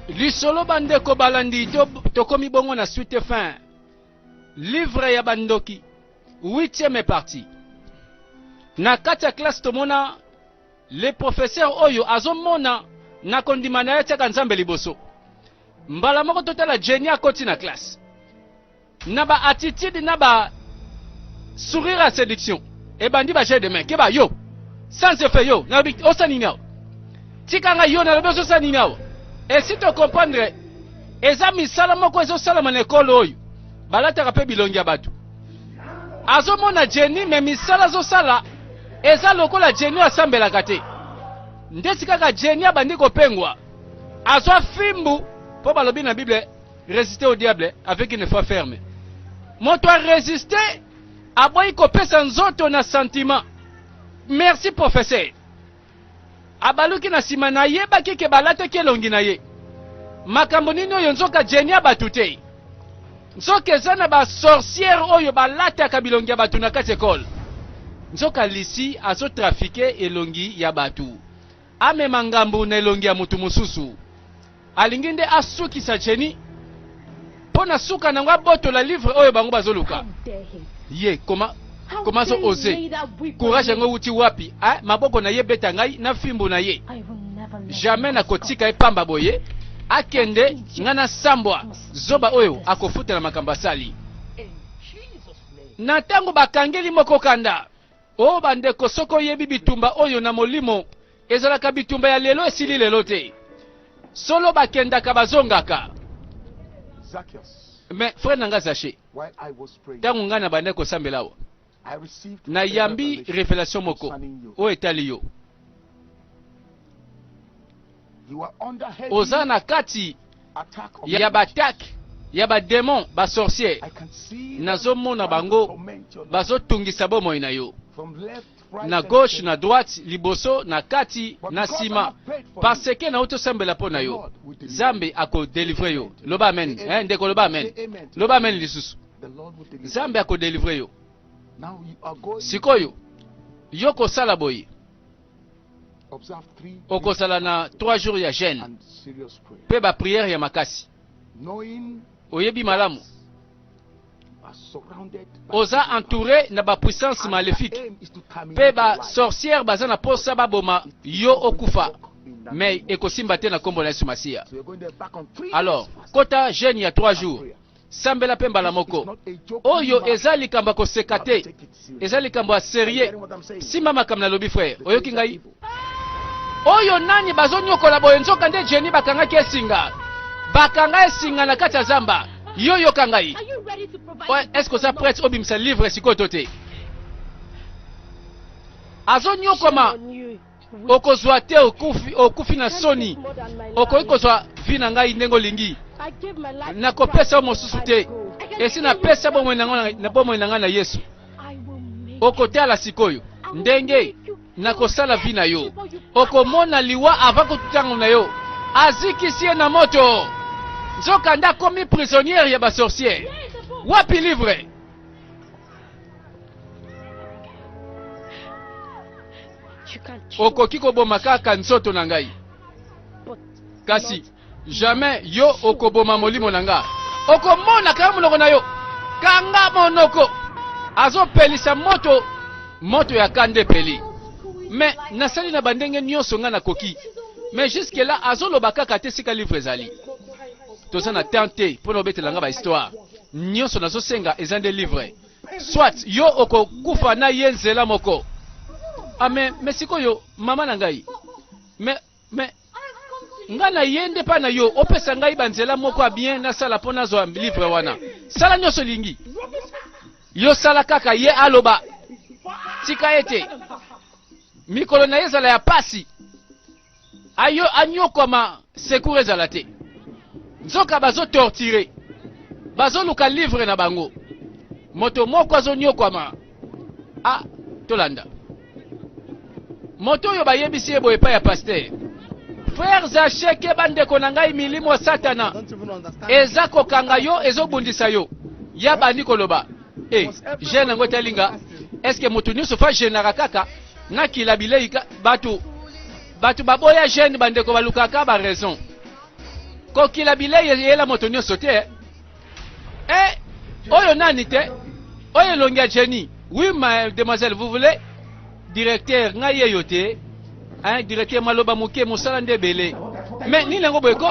Lisolo bandeko balandi to tokomi bongo na suite fin. Livre ya bandoki huitième partie. Na kati ya classe tomona le professeur oyo azomona na kondima na ye atiaka Nzambe liboso. Mbala moko totala Jenny akoti na classe. Na ba attitude na ba sourire ya seduction ebandi ba jeu de main keba yo sans effet yo nalobi osala nini awa tika ngai yo nalobi ozosala nini awa esi to comprendre eza misala moko ezosalama na ekolo oyo balataka mpe bilongi ya bato azomona Jenny me misala azosala eza lokola Jenny asambelaka te ndeti kaka Jenny abandi kopengwa azwa fimbu mpo balobi na Bible Resister au diable avec une foi ferme. Moto a resister aboyi kopesa nzoto na sentiment. Merci professeur. Abaluki na sima nayebaki ke balataki elongi na ye. Makambo nini oyo nzoka Jenny ya bato te. Nzoka eza na ba sorcière oyo balataka bilongi ya bato na kati ekole. Nzoka Lisi azo trafiquer elongi ya bato. Amema ngambo na elongi ya moto mosusu. Alingi nde asukisa Jenny po na suka nango abotola livre oyo bango bazoluka. Ye koma koma azo ose courage yango ewuti wapi eh, maboko na ye beta ngai na fimbu na ye jamais nakotika ye pamba boye akende ngai nasambwa zoba oyo akofutela makambo asali na ntango bakangeli moko kanda o bandeko soki oyebi bitumba oyo na molimo Ezalaka bitumba ya lelo esili lelo te. Solo bakendaka bazongaka. Mais frère na nga Zache, ntango ngai nabandaki kosambela awa, nayambi revelation moko oyo etali yo. Oza na kati ya ba attaque ya ba demon ba sorcier, nazomona bango bazotungisa bomoi na yo. na gauche na droite liboso na kati na sima parce que nauti osambela mpo na yo Nzambe ako delivre yo loba amen eh, ndeko loba amen loba amen lisusu Nzambe ako delivre yo sikoyo yo kosala boye okozala na 3 jours ya jeûne mpe ba prière ya makasi oyebi malamu Oza entoure na ba puissance malefique pe ba sorcière baza na posa baboma yo okufa mais ekosimba te na kombo na Yesu Masiya. Alors kota jeune ya 3 jours sambela pe mbala moko. Oyo eza likambo ya koseka te, eza likambo ya serieux. Simba makambo nalobi frère, oyoki ngai? Oyo nani bazonyokola boye nzoka nde Jenny bakangaki ye singa bakanga ye singa na kati ya zamba yo yoka ngai est-ce que oza prête obimisa livre sikoyo to te azonyokoma okozwa te okufi, okufi na soni okoki kozwa vi na ngai ndenge olingi nakopesa yo mosusu te esi napesa bomoi na ngai na yesu Okotala sikoyo ndenge nakosala vie na yo. Okomona liwa avant kutu tango na yo. Azikisi ye na moto. Nzoka nde akomi prisonnière ya ba sorcières. Wapi livre? Okoki koboma kaka nzoto na ngai. Kasi Jamais yo okoboma molimo na nga. Okomona kanga monoko na yo. Kanga monoko. Azopelisa moto moto ya kanda epeli. Mais nasali na bandenge nyonso nga nakoki. Mais jusque là azoloba kaka te sika livre ezali. Toza na temps te mpo na obetela nga ba histoire. Nyonso nazosenga eza nde livre. Soit yo okokufa na ye nzela moko. Ah mais, mais sikoyo mama na ngai. Mais Mais nga na ye nde pa na yo opesa ngai ba nzela moko ya bien nasala mpo nazwa livre wana. Sala nyonso olingi. Yo sala kaka ye aloba. Tika ete mikolo na ye ezala ya pasi. Ayo anyokwama secours ezala te. Nzoka bazo torturer. Bazoluka livre na bango. Moto moko azonyokwama. Ah, tolanda. Moto oyo bayebisi ye boye epai ya pasteur. Frère Zache keba ndeko na ngai milimo ya satana eza kokanga yo ezobundisa yo. Ya bandi koloba eh jeune yango etali nga est-ce que moto nyonso fa jeunaka kaka nakila bilei bato bato baboya jeune bandeko balukaka ba raison. Kokila bilei eyela moto nyonso te. Eh, oyo nani te? Oyo elongi ya Jenny. Oui, ma demoiselle, vous voulez? Directeur, ngai yeyo te. Hein, directeur maloba moke, mosala nde ebele. Mais nini yango boye ko?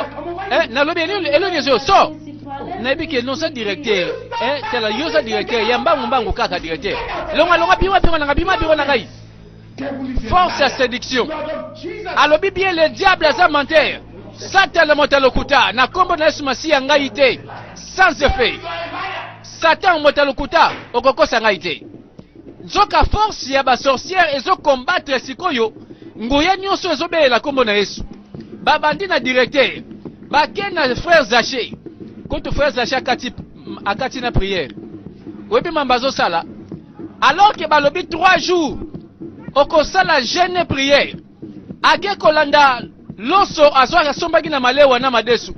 Eh, nalobi elongi ezo so. Nayebi ke non sa directeur. Eh, tala yo sa directeur, ya mbangu mbangu kaka directeur. Longa longa bima bima na ngai, bima bima na ngai. Force ya séduction. Alobi bien le diable aza menteur. Satan moto ya lokuta na kombo na Yesu Masiya ngai te. Sans effet. Satan moto ya lokuta okokosa ngai te. Nzoka force ya ba sorcières ezo combattre sikoyo nguya nyonso ezobelela kombo na Yesu. Babandi na directeur, bake na frère Zaché. Kutu frère Zaché akati, akati na prière. Oyebi mamba azosala? Alors que balobi 3 jours okosala jeûne et prière. Ake kolanda loso azwaka asombaki na malewa na madesu.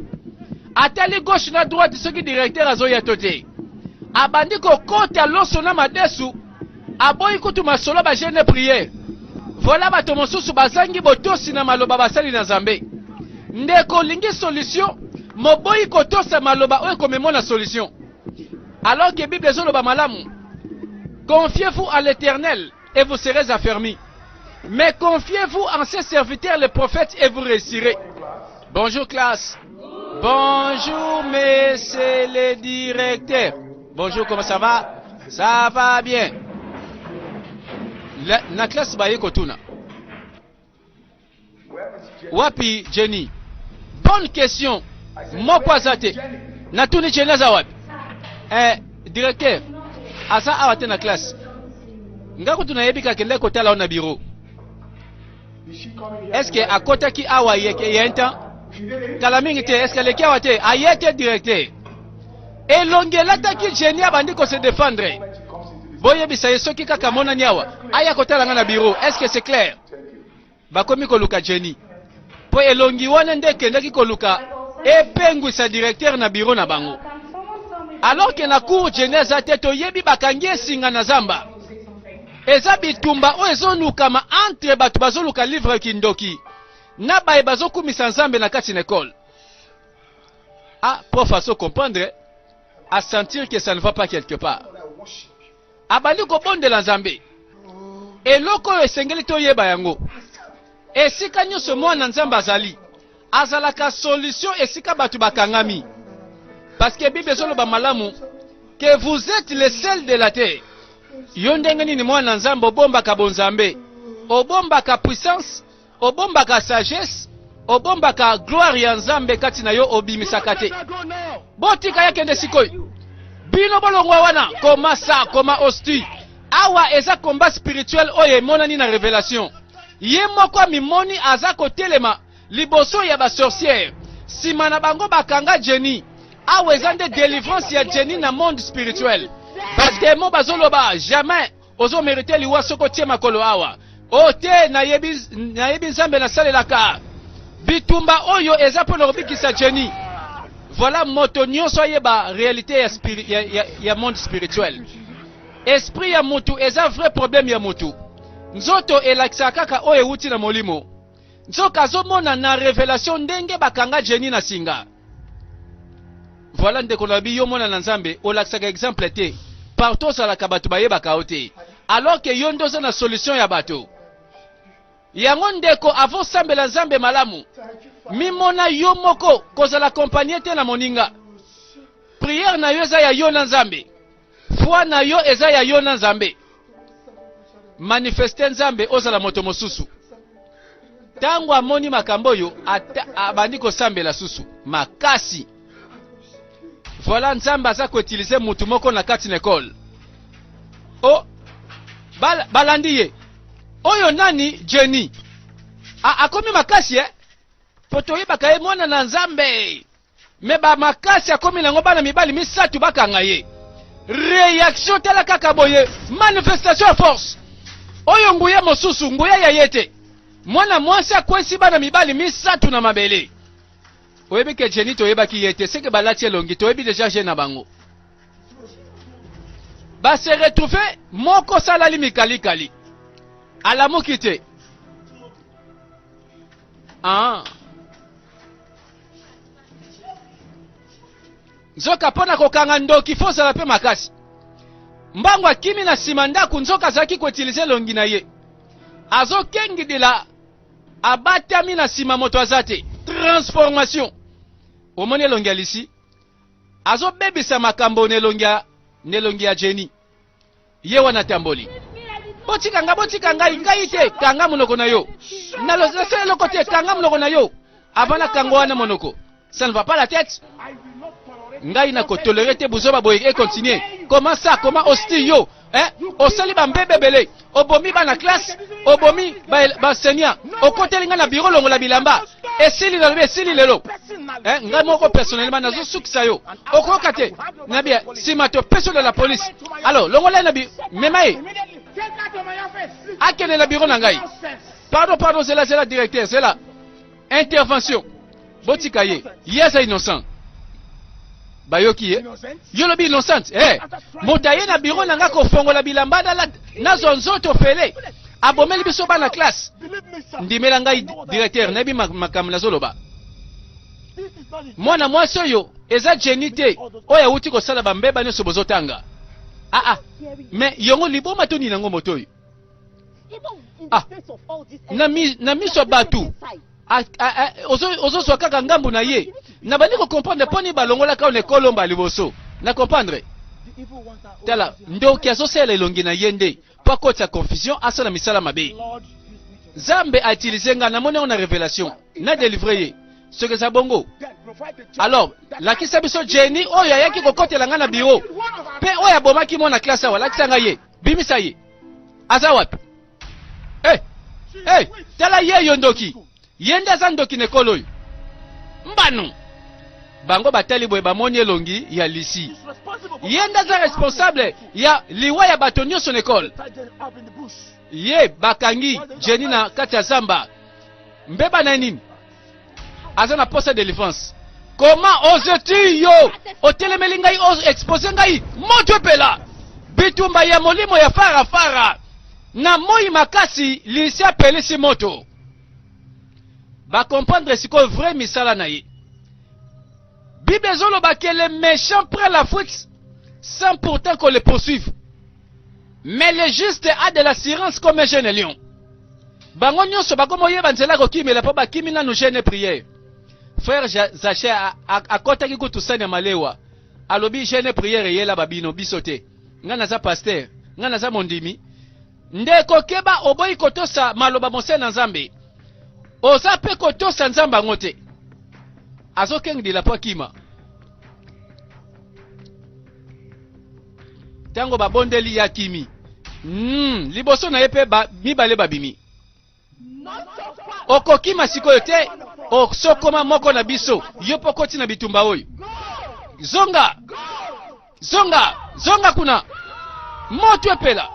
Atali gauche na droite soki directeur azoya to te. Abandi kokota loso na madesu, aboyi kutu masolo ba jeûne et prière. Voilà bato mosusu bazangi botosi na maloba basali na Nzambe. Ndeko olingi solution, moboyi kotosa maloba oyo ekomemo na solution. Alors que Bible ezoloba malamu, confiez-vous à l'Éternel et vous serez affermis. Mais confiez-vous en ses serviteurs les prophètes et vous réussirez. Bonjour classe. Bonjour monsieur le directeur. Bonjour, comment ça va? Ça va bien. La, na classe baye kotuna. Wapi Jenny? Bonne question. Moko aza te. Natuni Jenny aza wapi? Eh, directeur, aza awa te na classe. Nga kutu nayebi kaka kende kotala na bureau. Est-ce que akotaki awa ye ye un temps? Kala mingi te, est-ce que aleki awa te? Aye te directeur. Elongi elataki Jenny abandi ko se défendre. Boyebisa ye soki kaka amonani awa, aya kotala nga na bureau. Est-ce que c'est clair? Bakomi koluka Jenny. Po elongi wana nde ekendaki koluka epengwisa directeur na bureau na bango. Alors que na cour Jenny aza te, toyebi bakangi ye singa na zamba. Eza bitumba oyo ezolukama entre bato bazoluka livre kindoki na baye bazokumisa Nzambe na kati na ecole. Ah, prof azo comprendre, a sentir que ça ne va pas quelque part. Abandi kobondela Nzambe. Eloko oyo esengeli toyeba yango, esika nyonso mwana Nzambe azali, azalaka solution esika bato bakangami. Parce que Bible ezoloba malamu que vous êtes le sel de la terre. Yo ndenge nini mwana Nzambe obombaka bonzambe, obombaka puissance, obombaka sagesse, obombaka gloire ya Nzambe kati na yo, obimisaka te. Botika ye akende sikoyo. Bino bolongwa wana, koma sa, koma hostie. Awa eza combat spirituel oyo emonani na revelation. Ye moko amimoni aza kotelema liboso ya ba sorcières. Sima na bango bakanga Jenny. Awa eza nde delivrance ya Jenny na monde spirituel. Ba demons bazoloba jamais ozo merite liwa soki otie makolo awa. O te, nayebi, nayebi Nzambe nasalelaka. Bitumba oyo eza mpo na kobikisa Jenny. Voilà moto nyonso ayeba realite ya, spiri, ya, ya, ya monde spirituel. Esprit ya mutu eza vrai problème ya mutu. Nzoto elakisaka kaka oyo ewuti na molimo. Nzoka azomona na revelation ndenge bakanga Jenny na singa. Voilà ndeko na bi yo mwana na Nzambe olakisaka exemple te. Partout ozalaka bato bayebaka yo te. Alors que yo nde oza na solution ya bato. Yango ndeko avant osambela Nzambe malamu, mimona yo moko kozala accompagner te na moninga. Prière na yo eza ya yo na Nzambe. Foi na yo eza ya yo na Nzambe. Manifeste Nzambe ozala moto mosusu. Tango amoni makambo oyo abandi kosambela susu makasi. Voilà Nzambe aza ko utiliser mutu moko na kati na école. Oh, bal, balandi ye. Oyo nani? Jenny. A, akomi makasi eh? Po toyebaka ye mwana na Nzambe. Me ba makasi akomi nango bana mibali misatu bakanga ye. Reaction tala kaka boye, manifestation ya force. Oyo nguya mosusu, nguya ya ye te. Mwana mwasi akwesi bana mibali misatu na mabele. Oyebi ke Jenny toyebaki ye te, seke balati elongi, toyebi deja je na bango. Ba se retrouver moko salali mikalikali. Alamuki te. Ah. Nzoka mpo na kokanga ndoki fo ozala mpe makasi. Mbangu akimi na nsima ndako, nzoka azalaki koutilize elongi na ye. Azokengidila, abatami na nsima, moto aza te. Transformation. Omoni elongi ya Lisi? Azobebisa makambo na elongi ya na elongi ya Jenny. Ye wana atamboli. Botika nga, botika ngai, ngai te, kanga monoko na yo. Nasala eloko te, kanga monoko na yo. Avant nakanga wana monoko. Ça ne va pas la tête. Ngai na kotolerer te buzoba boye e continuer. Comment ça, comment osti yo? Hein? Osali ba mbebe ebele, obomi bana classe, obomi ba, ba enseignant, okoteli ngai na bureau longola bilamba. Esili nalobi esili lelo. Hein? Ngai moko personnellement nazosukisa yo. Okoyoka te. Na bien, sima topesi yo la police. Alors, longola ye na bi mema ye. Akende na bureau na ngai. Pardon, pardon, zela, zela directeur, zela. Intervention. Botika ye. Ye aza innocent. Bayoki ye. Yo lobi innocent. Eh, moto aye na bureau na nga kofongola bilamba nazwa nzoto fele. Abomeli biso bana classe. Ndimela ngai directeur, nayebi makambo nazoloba. Mwana mwasi oyo eza Jenny te oyo awuti kosala bambeba nyonso bozotanga. Ah ah. Mais yongo liboma to nini yango moto oyo? Ah, na, mi, na miso ya bato ozozwa kaka ngambo na ye. Nabandi kocomprendre mpo nini balongolaka yo na ekolomba liboso. Na comprendre. Tala, ndoki azosalela elongi na ye nde mpo akotisa confusion, asala misala mabe. Nzambe a utiliser nga, namoni yango na revelation, na delivre ye. Soki eza bongo, alors lakisa biso Jenny oyo ayaki kokotela nga na bureau mpe oyo abomaki mwana classe awa, lakisa ngai ye, bimisa ye. Aza wapi? Eh, eh, tala ye yo ndoki. Ye nde aza ndoki na ekolo oyo. Mbano. Bango batali boye bamoni elongi ya Lisi. Ye nde aza responsable ya liwa ya bato nyonso na ekole. Ye bakangi Jenny na kati ya zamba. Mbeba na nini? Aza na posa delivrance. Comment oses-tu yo otelemeli ngai o expose ngai moto epela bitumba ya molimo ya fara fara na moi makasi Lisi apelisi moto. Ba comprendre sikoyo vrai misala na ye. Bible ezoloba que les méchants prennent la fuite sans pourtant qu'on les poursuive. Mais le juste a de l'assurance comme un jeune lion. Bango nyonso bakomi oyeba nzela kokimela mpo bakimi nanu jeune prière. Frère Zache akotaki kutu sani ya malewa. Alobi jeune prière eyela babino biso te. Nga naza pasteur, nga naza mondimi. Ndeko keba oboyi kotosa maloba mosali na Nzambe. Oza pe kotosa Nzambe yango te. Azokengdila po akima. Tango babondeli ye akimi. Liboso na ye pe ba mibale babimi. Okokima sikoyo te, osokoma moko na biso. Yo po okoti na bitumba oyo. Zonga! Zonga! Zonga kuna! Moto epela!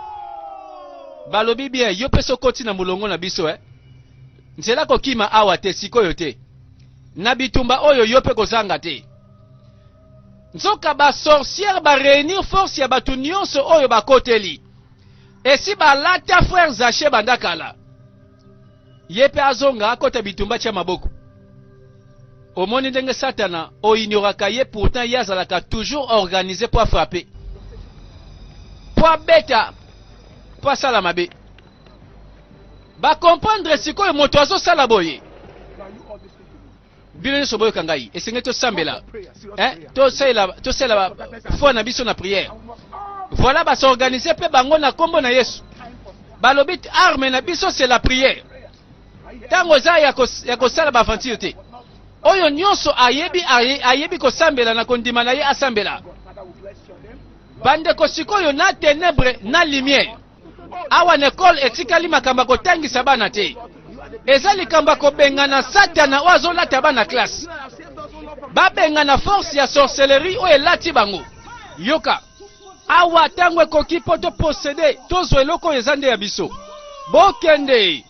Balobi bien, yo pe sokoti na molongo na biso eh. Nzela kokima awa te, sikoyo te. Na bitumba oyo yo pe kozanga te. Nzoka ba sorcières ba reunir force ya bato nyonso oyo bakoteli. Esi balata frère Zache banda kala. Ye pe azonga akota bitumba atia maboko. Omoni ndenge satana o ignoraka ye pourtant ye azalaka toujours organise po a frapper. Po abeta, po asala mabe. Ba comprendre sikoyo moto azosala boye. Bino nyonso boyoka ngai, esengeli tosambela, eh, tosalela tosalela foi na biso na prière. Voilà ba s'organiser pe bango na kombo na Yesu. Balobi arme na biso c'est la prière. Tango eza ya kosala ba aventure te. Oyo nyonso ayebi ayebi kosambela na kondima na ye asambela. Bandeko sikoyo na tenebre na lumière. Awa na ekole etikali makambo ya kotangisa bana te. Eza likambo ya kobengana satana oyo azolata bana classe. Babengana force ya sorcellerie oyo elati bango. Yoka. Awa tango ekoki mpo to posséder, tozwa eloko oyo eza nde ya biso. Bokende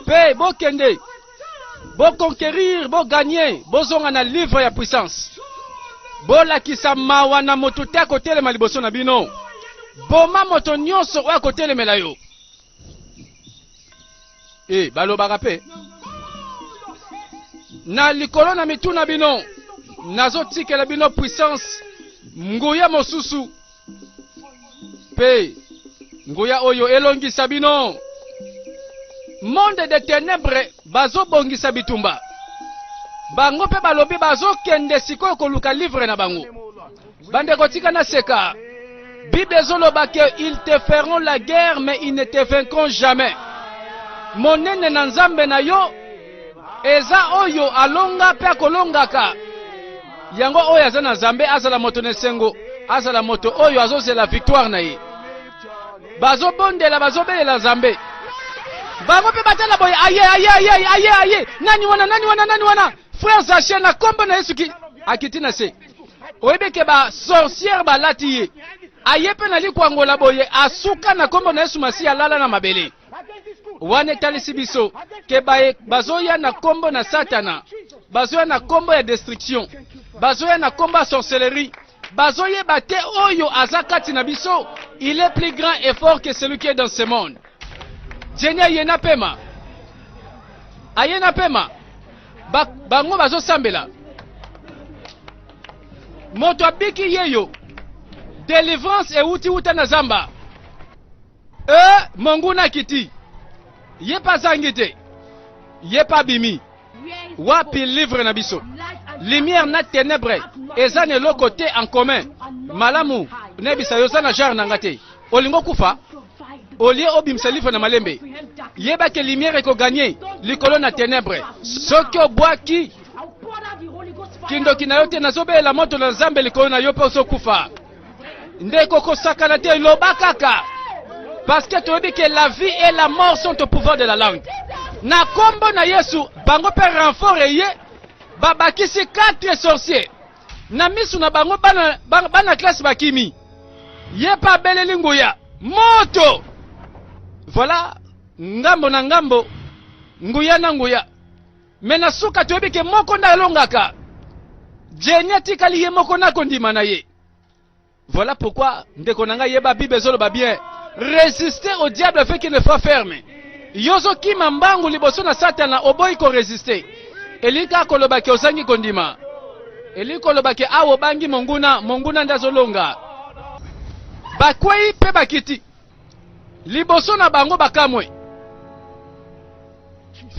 pe bokende bo conquérir, bo gagner, bozonga na livre ya puissance. Bolakisa mawa na moto te akotelema liboso na bino. Boma moto nyonso oyo akotelemela yo. E, balobaka pe na likolo na mitu na bino, nazotikela bino puissance. Nguya mosusu mpe nguya oyo elongisa bino. Monde de tenebre bazobongisa bitumba. Bango mpe balobi bazokende sikoyo koluka livre na bango. Bandeko tika naseka. Bible ezoloba ke ils te feront la guerre mais ils ne te vaincront jamais. Monene na Nzambe na yo eza oyo alonga mpe akolongaka. Yango oyo aza na Nzambe azala moto na esengo, azala moto oyo azozela victoire na ye. Bazobondela, bazobelela Nzambe. Bango mpe batala boye, aye aye aye aye aye, nani wana nani wana nani wana? Frère Zache na kombo na Yesu ki akiti na se. Oyebi ke ba sorcière balati ye. Aye mpe na likwangola boye asuka na kombo na Yesu Masiya alala na mabele. Wana etalisi biso ke baye bazoya na kombo na Satana, bazoya na kombo ya destruction, bazoya na kombo ya sorcellerie, bazoyeba te oyo aza kati na biso, il est plus grand et fort que celui qui est dans ce monde. Jenny aye na pema, aye na pema, ba, bango bazosambela moto abiki yeyo, delivrance euti uta na zamba. Eh, monguna akiti ye mpe azangi te ye mpe abimi wapi livre na biso lumière na ténèbre eza na eloko te en commun malamu nayebisa yo oza na genre na nga te olingi okufa olie obimisa livre na malembe yeba ke lumière ekoganye likolo na ténèbre soki obwaki kindoki na yo te nazobelela moto na nzambe likolo na yo mpe ozokufa Ndeko kosakana te, loba kaka. Parce que toyebi que la vie et la mort sont au pouvoir de la langue. Na kombo na Yesu, bango pe renfort eye, babakisi quatre sorciers. Na misu na bango bana, bana classe bakimi. Ye pe abeleli nguya. Moto! Voilà, ngambo na ngambo, nguya na nguya. Mais na suka toyebi ke moko nde alongaka. Jenny atikali ye moko na kondima na ye. Voilà pourquoi ndeko na ngai yeba Bible ezoloba bien. Résister au diable fait qu'il ne soit ferme. Yo ozokima mbangu liboso na Satana oboyi ko résister. Elingi kaka koloba ke ozangi kondima. Elingi koloba ke awa obangi monguna, monguna nde azolonga. Bakwei mpe bakiti. Liboso na bango bakamwe.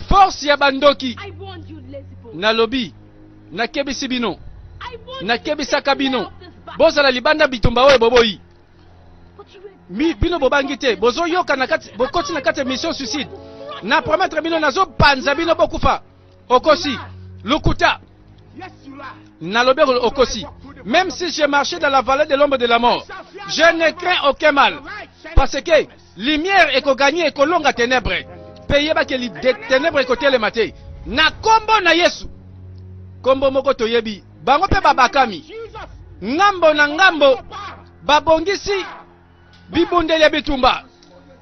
Force ya bandoki. Nalobi, nakebisi bino, nakebisaka bino, bozala libanda bitumba oyo boboyi. Mi, bino bobangi te, bozoyoka na kati, bokoti na kati ya mission suicide. Na promettre bino nazopanza bino bokufa. Okosi, lokuta. Nalobi okosi. Même si je marchais dans la vallée de l'ombre de la mort, je ne crains aucun mal. Parce que Lumière ekoganye ekolonga tenebre mpe yeba ke tenebre ekotelema te na kombo na Yesu. Kombo moko toyebi bango mpe babakami ngambo na ngambo, babongisi bibundeli ya bitumba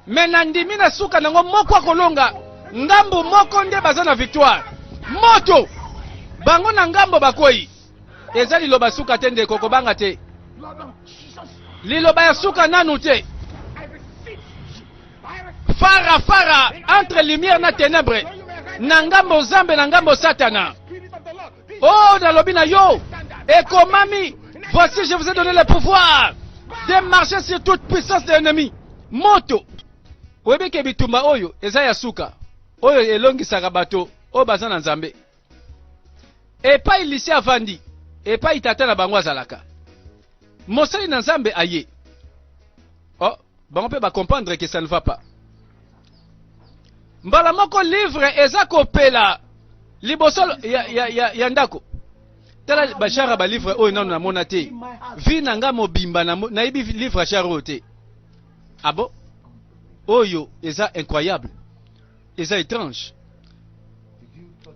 me na ndimi na suka nango moko akolonga ngambo moko nde baza na victoire moto bango na ngambo bakwei eza liloba suka te ndeko kobanga te liloba ya suka nanu te fara fara entre lumière na ténèbre na ngambo nzambe na ngambo satana oh nalobi na yo ekomami voici je vous ai donné le pouvoir de marcher sur toute puissance de l'ennemi moto oyebi ke bitumba oyo eza ya suka oyo elongisaka bato oyo baza na nzambe Epai Lisi avandi, epai tata na bango azalaka. Mosali na Nzambe aye. Oh, bango pe ba comprendre que ça ne va pas. Mbala moko livre eza kopela liboso ya, ya, ya, ya ndako. Tala ba genre ba livre oyo nanu namona te. Vie na nga mobimba nayebi livre ya genre oyo te. Ah bon? Oyo eza incroyable. Eza etrange.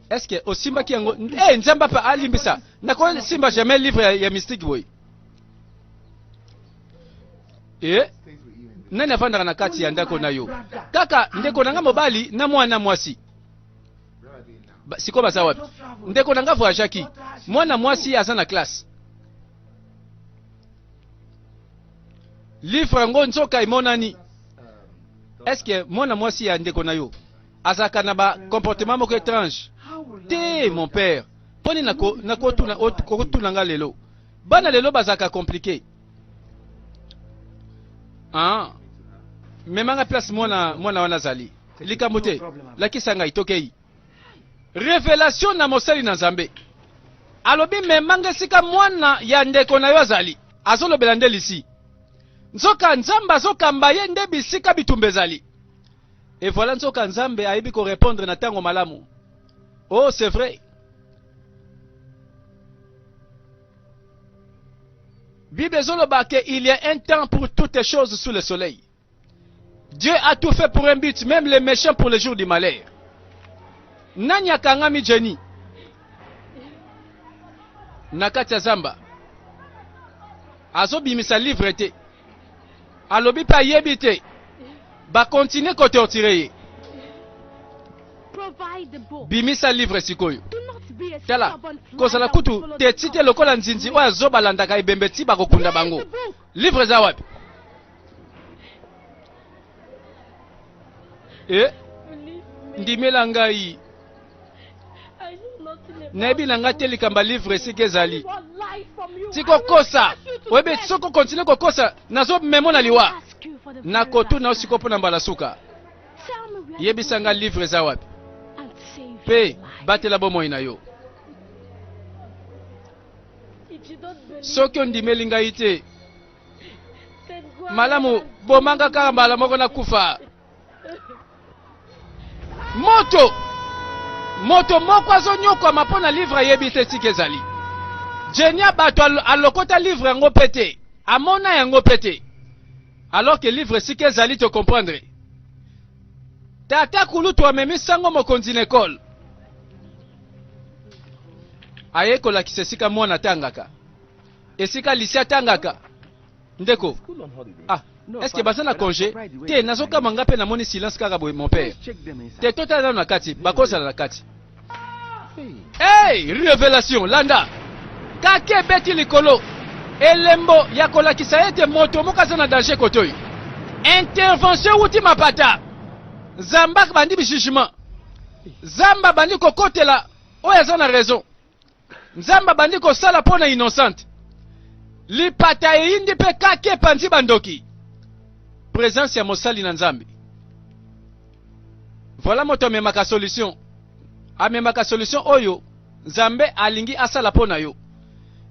Est-ce que osimbaki yango? Eh, Nzambe apa alimbisa. Nako simba jamais livre ya, ya mystique boye. Eh? Nani afandaka na kati ya ndako na yo? Kaka ndeko na nga mobali na mwana mwasi. Ba, sikoyo baza wapi? Ndeko na nga voyageaki. Mwana mwasi aza na classe. Livre yango nzoka emonani. Est-ce que mwana mwasi ya ndeko na yo azalaka na ba comportement moko étrange? Te mon père. Mpo nini nakotuna nga lelo? Bana lelo bazalaka compliqué. Ah. Memanga place mwana mwana wana azali. Likambo te. Lakisa ngai tokei. Revelation na mosali na Nzambe. Alobi memanga esika mwana ya ndeko na yo azali. Azolobela nde lisi. Nzoka Nzambe azokamba ye nde bisika bitumba ezali. Et voilà nzoka Nzambe ayebi ko répondre na tango malamu. Oh, c'est vrai. Bible ezoloba que il y a un temps pour toutes choses sous le soleil. Dieu a tout fait pour un but, même les méchants pour le jour du malheur. Nani akangami Jenny? Na kati ya zamba. Azobimisa livre te. Alobi pe ayebi te. Ba continuer ko torturer ye. Bimisa livre sikoyo. Tala, kozala kutu teti te lokola nzinzi oyo azobalandaka ebembe ti bakokunda bango. Livre eza wapi? E, ndimela ngai. Nayebi na ngai te likambo ya livre esika ezali. Tikokosa. Oyebi soki okontinue kokosa, nazomemo na liwa. Nakotuna yo sikoyo mpo na mbala suka. Yebisa ngai livre eza wapi. Mpe batela bomoi na yo. Soki ondimeli ngai te, malamu bomanga kaka mbala moko nakufa. Moto moto moko azonyokwama mpo na livre ayebi te esika ezali. Jenia bato alokota livre yango mpe te, amona yango mpe te, alors que livre esika ezali to comprendre. Tata kulutu amemi sango mokonzi na ekole, aye kolakisa esika mwana atangaka, esika lisi atangaka. Ndeko, ah, est-ce que baza na congé te? Nazokama nga mpe namoni silence kaka boye, mon père. Te, totala nano na kati, bakozala na kati. Hey, révélation, landa. Kake ebeti likolo. Elembo ya kolakisa ete moto moko aza na danger kote oyo. Intervention euti mapata. Zamba bandi jugement. Zamba bandi kokotela oyo aza na raison. Nzambe abandi kosala mpo na innocente. Lipata eyindi mpe kake epanzi bandoki. Presence ya mosali na Nzambe. Voilà moto amemaka solution. Amemaka solution oyo Nzambe alingi asala mpo na yo.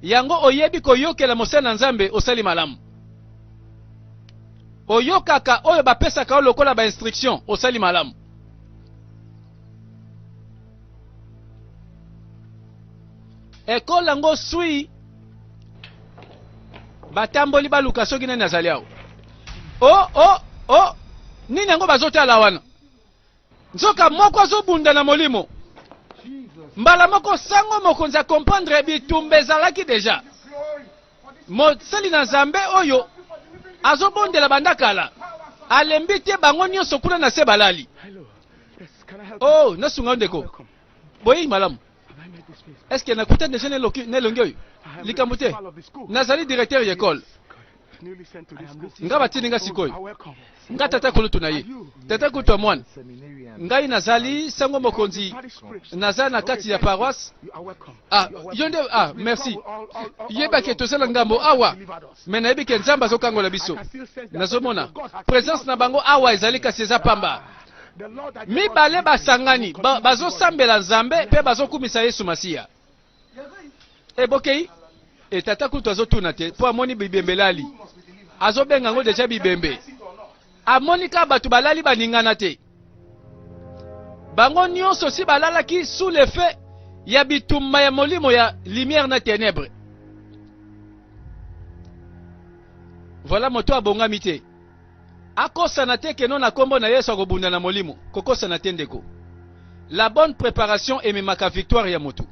Yango oyebi koyokela mosali na Nzambe osali malamu. Oyokaka oyo bapesaka yo lokola ba instruction osali malamu. Ekole yango sui batamboli baluka soki nani azali awa. O oh, o oh, o oh, nini yango bazotala wana? Nzoka moko azobunda na molimo. Mbala moko sango mokonzi a comprendre bitumba ezalaki deja. Mosali na Nzambe oyo azobondela banda kala alembi te, bango nyonso kuna na se balali. Oh, nasunga yo ndeko. Boyei malamu. Est-ce que nakuta deja na elongi oyo? Likambo te. Nazali directeur ya ekole. Nga batindi nga sikoyo. Nga tata kulutu na ye. Tata kulutu ya mwana. Ngai nazali sango mokonzi. Naza na kati ya paroisse. Ah, yo nde ah, merci. Yeba ke toza na ngambo awa. Mais nayebi ke Nzambe azokangola biso. Nazomona presence na bango awa ezali kasi eza pamba. Mibale basangani ba, bazosambela Nzambe mpe bazokumisa Yesu Masiya. E bokei e tata kutu azotuna te mpo amoni bibembe elali, azobenga yango deja bibembe. Amoni kaka bato balali baningana te, bango nyonso si balalaki sous l'effet ya bitumba ya molimo ya lumière na ténèbres. Voilà moto abongami te. Akosana te que non na kombo na Yesu akobunda na molimo. Kokosana te ndeko. La bonne preparation ememaka victoire ya mutu.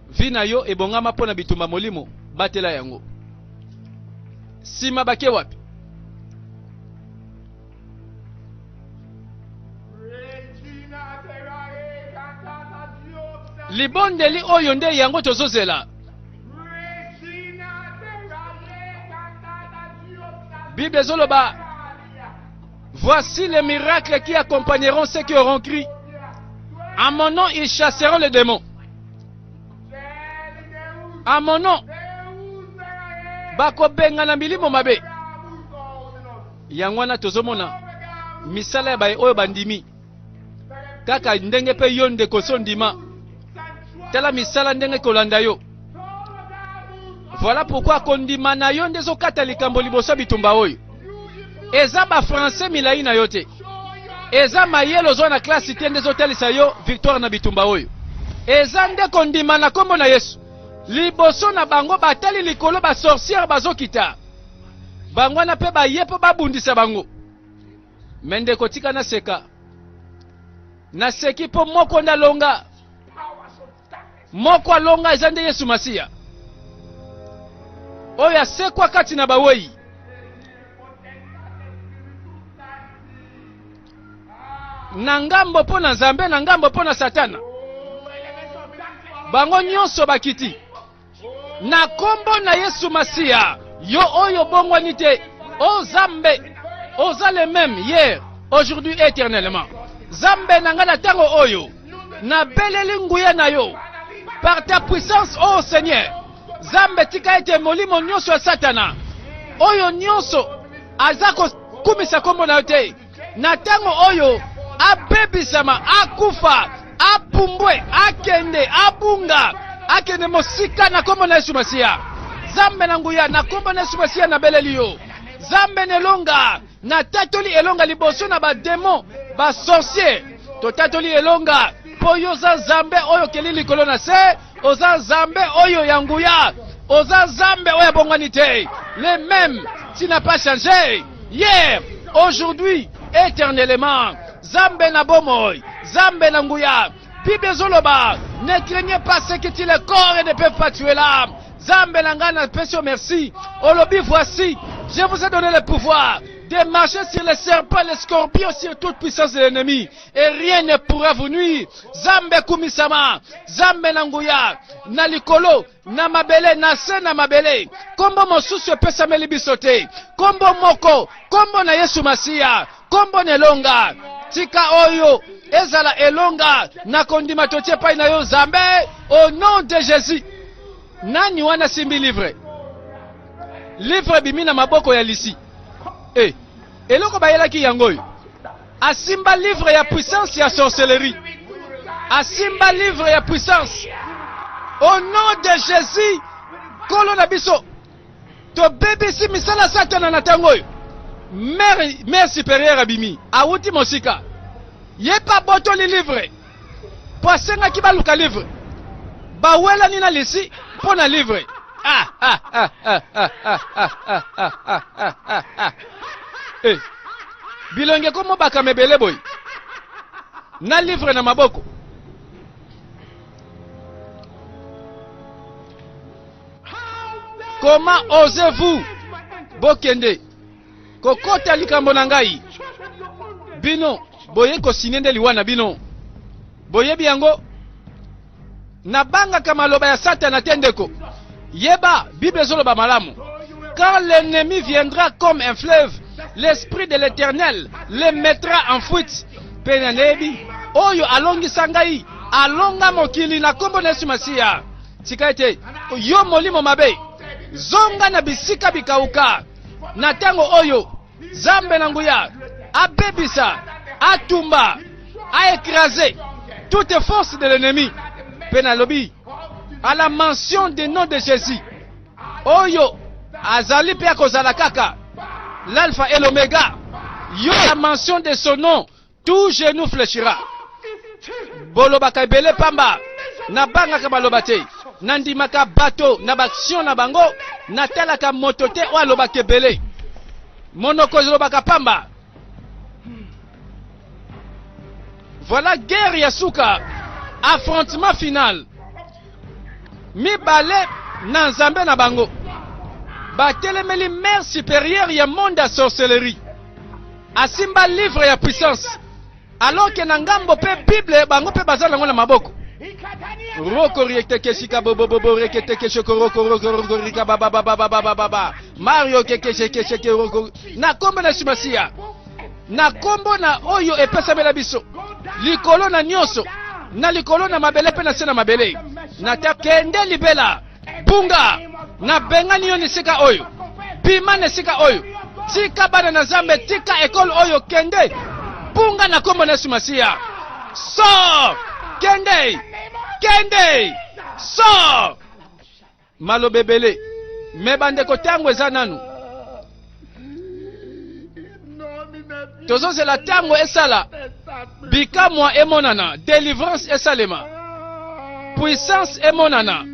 Vie na yo ebongama mpo na bitumba molimo, batela yango. Sima bake wapi? Libondeli oyo nde yango tozozela. Bible ezoloba voici les miracles qui accompagneront ceux qui auront cru. En mon nom, ils chasseront les démons. À mon nom, bakobengana milimo mabe. Yango wana tozomona misala ya baye oyo bandimi kaka ndenge mpe yo ndeko so ndima tala misala ndenge kolanda yo voilà pourquoi kondima na yo nde ezokata likambo liboso ya bitumba oyo eza ba français milai na yo te eza mayele ozwa na klasi te nde ezotalisa yo victoire na bitumba oyo eza nde kondima na nkombo na yesu liboso na bango batali likolo basorciere bazokita bango wana mpe baye mpo babundisa bango me ndeko tika naseka naseki mpo moko nde alonga Moko alonga eza nde Yesu Masiya oyo asekwa kati na bawei. Na ngambo mpo na Nzambe, na ngambo mpo na Satana, bango nyonso bakiti na kombo na Yesu Masiya. Yo oyo obongwani te, o Zambe, oza le même hier, aujourd'hui éternellement. Zambe na ngai na ntango oyo nabeleli nguya na yo par ta puissance, ô Seigneur. Zambe, tika ete molimo nyonso ya Satana oyo nyonso aza kokumisa kombo na yo te na ntango oyo abebisama, akufa, apumbwe, akende, abunga, akende mosika na kombo na Yesu Masiya. Zambe na nguya, na kombo na Yesu Masiya nabeleli yo. Zambe na elonga, natatoli elonga liboso na bademo, basorcier. Totatoli elonga mpo yo oza Nzambe oyo okeli likolo na se, oza Nzambe oyo ya nguya, oza Nzambe oyo abongwani te. Le même, tu n'as pas changé hier, aujourd'hui, éternellement. Nzambe na bomoi, Nzambe na nguya. Bible ezoloba, ne craignez pas ceux qui tuent le corps et ne peuvent pas tuer l'âme. Nzambe na ngai napesi yo merci. Olobi voici, je vous ai donné le pouvoir de marcher sur les serpents, les scorpions, sur toute puissance de l'ennemi, et rien ne pourra vous nuire. Nzambe kumisama, Nzambe na nguya, na likolo, na mabele, na se na mabele. Kombo mosusu epesameli biso te. Kombo moko, kombo na Yesu Masiya, kombo na elonga. Tika oyo ezala elonga na kondima totie epai na yo Nzambe, au nom de Jésus. Nani wana simbi livre? Livre ebimi na maboko ya Lisi. Eh, eloko bayelaki yango oyo. Asimba livre ya puissance ya sorcellerie. Asimba livre ya puissance. Au nom de Jésus, kolo na biso, tobebisi misala Satana na ntango oyo. Mère, mère supérieure abimi, awuti mosika. Ye mpe abotoli livre. Mpo asengaki baluka livre. Bawelani na Lisi mpo na livre. Ah, ah, ah, ah, ah, ah, ah, ah, ah, ah, ah, ah, ah. Eh, bilongi ekomobakama ebele boye na livre na maboko. Comment osez-vous bokende kokota likambo na ngai? Bino boye kosine nde liwa na bino, boyebi yango. Nabangaka maloba ya Satana te ndeko. Yeba, Bible ezoloba malamu. Quand l'ennemi viendra comme un fleuve, l'esprit de l'Éternel le mettra en fuite. Mpe nayebi oyo alongisa ngai, alonga mokili na kombo na Yesu Masiya. Tika ete yo molimo mabe, zonga na bisika bikauka na ntango oyo Nzambe na nguya abebisa, atumba, a écraser toute force de l'ennemi. Mpe nalobi à la mention du nom de Jésus, oyo azali mpe akozala kaka l'alpha et l'oméga, yo la mention de son nom, tout genou fléchira. Bolobaka ebele pamba, nabangaka maloba te, nandimaka bato na baaction na bango, natalaka moto te oyo alobaka ebele, monoko elobaka pamba. Voilà guerre ya suka, affrontement final mibale na Nzambe na bango batelemeli mère supérieure ya monde ya sorcellerie, asimba livre ya puissance, alors que na ngambo pe Bible bango pe baza nango na maboko. Roko riektekeshika bobobobo reketekeshoko roko roko roko rika baba baba baba baba Mario kekeshekesheke roko na kombo na Yesu Masiya, na kombo na oyo epesamela biso likolo na nyonso, na likolo na mabele pe na se na mabele, na ta kende libela. Bunga! Nabengani yo na esika oyo. Bima na esika oyo. Tika bana na Nzambe, tika ekole oyo, kende. Bunga na kombo na Yesu Masiya. Sors! Kende! Kende! Sors! Maloba ebele. Me bandeko ntango eza nanu. Tozozela ntango esala bikamwa emonana, delivrance esalema, puissance emonana.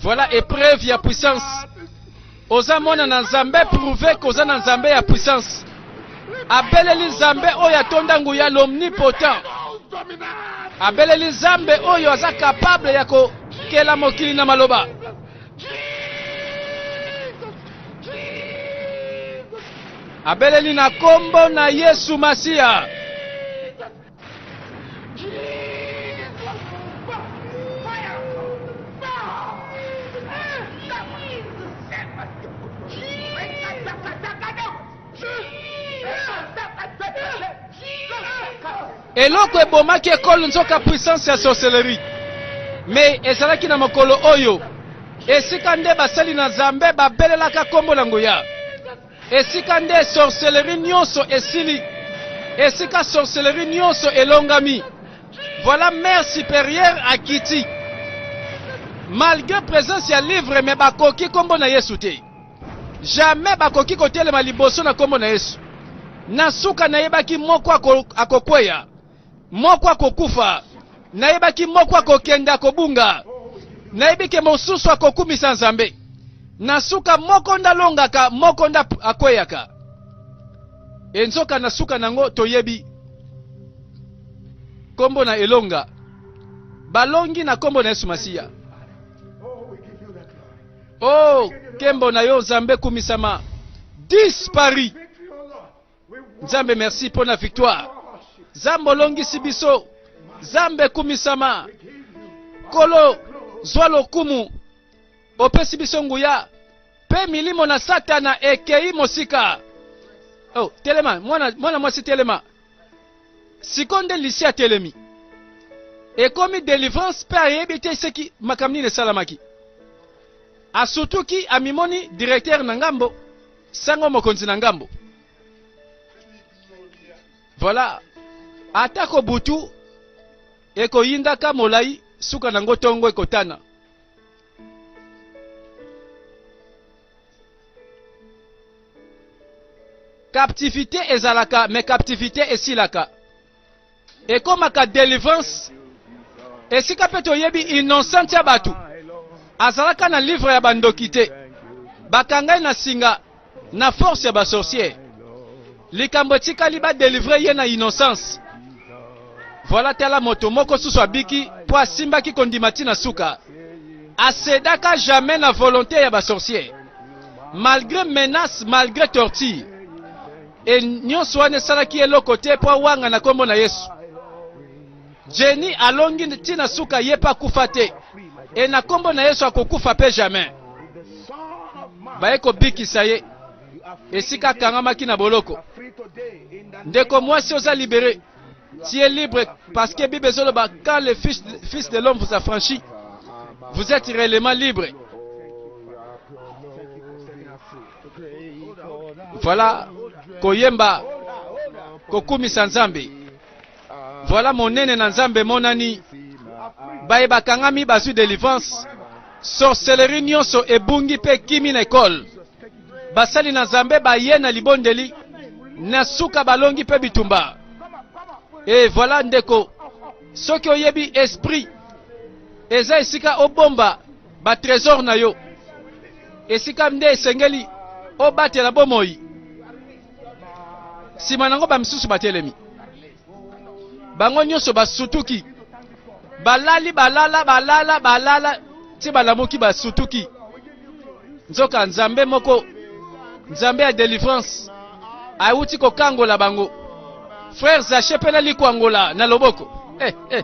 Voilà épreuve ya puissance. Oza mwana na Nzambe, prouve koza na Nzambe ya puissance. Abeleli Nzambe oyo atonda nguya, l'omnipotent. Abeleli Nzambe oyo aza capable ya kokela mokili na maloba. Abeleli na kombo na Yesu Masiya. Eloko ebomaki ekolo nzoka puissance ya sorcellerie. Mais ezalaki na mokolo oyo esika nde basali na Nzambe babelelaka kombo na nguya. Esika nde sorcellerie nyonso esili. Esika sorcellerie nyonso elongami. Voilà mère supérieure akiti. Malgré présence ya livre mais bakoki kombo na Yesu te. Jamais bakoki kotelema liboso na kombo na Yesu. Na suka nayebaki moko akokweya, moko akokufa. Nayebaki moko akokende akobunga. Nayebi ke mosusu akokumisa Nzambe. Na suka moko nde alongaka, moko nde akweyaka. E nzoka na suka nango toyebi kombo na elonga. Balongi na kombo na Yesu Masiya. Oh, kembo na yo Nzambe kumisama. Disparu. Nzambe merci mpo na victoire. Nzambe olongisi biso. Nzambe kumisama. Kolo zwa lokumu. Opesi biso nguya mpe milimo na Satana ekei mosika. Oh, telema mwana, mwana mwasi telema. Sikoyo nde Lucie atelemi. Ekomi delivrance mpe ayebi te seki makambo nini esalamaki. Asutuki amimoni directeur na ngambo, sango mokonzi na ngambo. Voilà. Atako butu ekoyindaka molai, suka nango tongo ekotana. Captivité ezalaka mais captivité esilaka. Ekomaka delivrance. Esika pe toyebi innocent ya bato azalaka na livre ya bandoki te. Bakangai na singa na force ya ba sorciers. Likambo etikali ba delivrer ye na innocence. Voilà tala moto moko susu abiki po asimbaki kondima ti na suka. Acedaka jamais na volonte ya ba sorciers. Malgre menace, malgre torture. Et nyonso wana esalaki eloko te po awanga na kombo na Yesu. Jenny alongi ti na suka ye pe akufa te. Et na kombo na Yesu akokufa pe jamais. Baye kobikisa ye esika akangamaki na boloko. Ndeko mwasi oza libere. Tu es libre parce que Bible ezoloba quand le fils, fils de l'homme vous affranchit, vous êtes réellement libre. Voilà koyemba kokumisa Nzambe. Voilà monene na Nzambe emonani. Baye bakangami bazwi delivrance. Sorcellerie nyonso ebungi mpe ekimi na ekole. Basali na Nzambe baye na libondeli na suka balongi mpe bitumba. E voilà ndeko, soki oyebi esprit eza esika obomba ba trésor na yo, esika nde esengeli obatela bomoi. Nsima nango bamisusu batelemi, bango nyonso basutuki, balali balala balala balala ti balamuki basutuki. Nzoka Nzambe moko, Nzambe ya delivrance awuti kokangola bango. Frère Zache pe na likwangola na loboko. Eh, eh.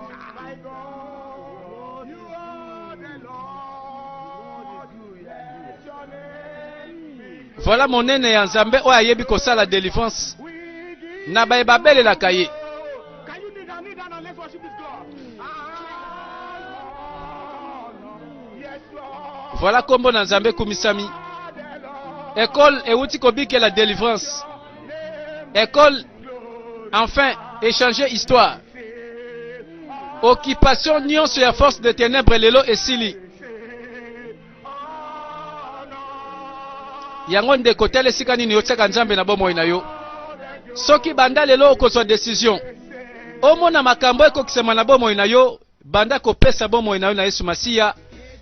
Voilà monene ya Nzambe oyo ayebi kosala delivrance na baye babelelaka ye. Voilà kombo na Nzambe ekumisami. Ecole ewuti kobikela delivrance. Ecole enfin echanger histoire. Occupation nyonso ya force de ténèbres lelo esili. Yango ndeko tala esika nini otiaka Nzambe na bomoi na yo. Soki banda lelo okozwa decision omona makambo ekokisama na bomoi na yo, banda kopesa bomoi na yo na Yesu Masiya,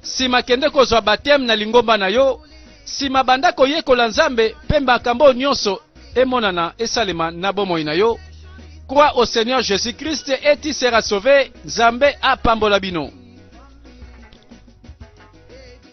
sima kende kozwa baptême na lingomba na yo, sima banda koyekola Nzambe mpe makambo oyo nyonso emonana esalema na bomoi na yo. Crois au Seigneur Jésus-Christ et tu seras sauvé. Nzambe apambola bino.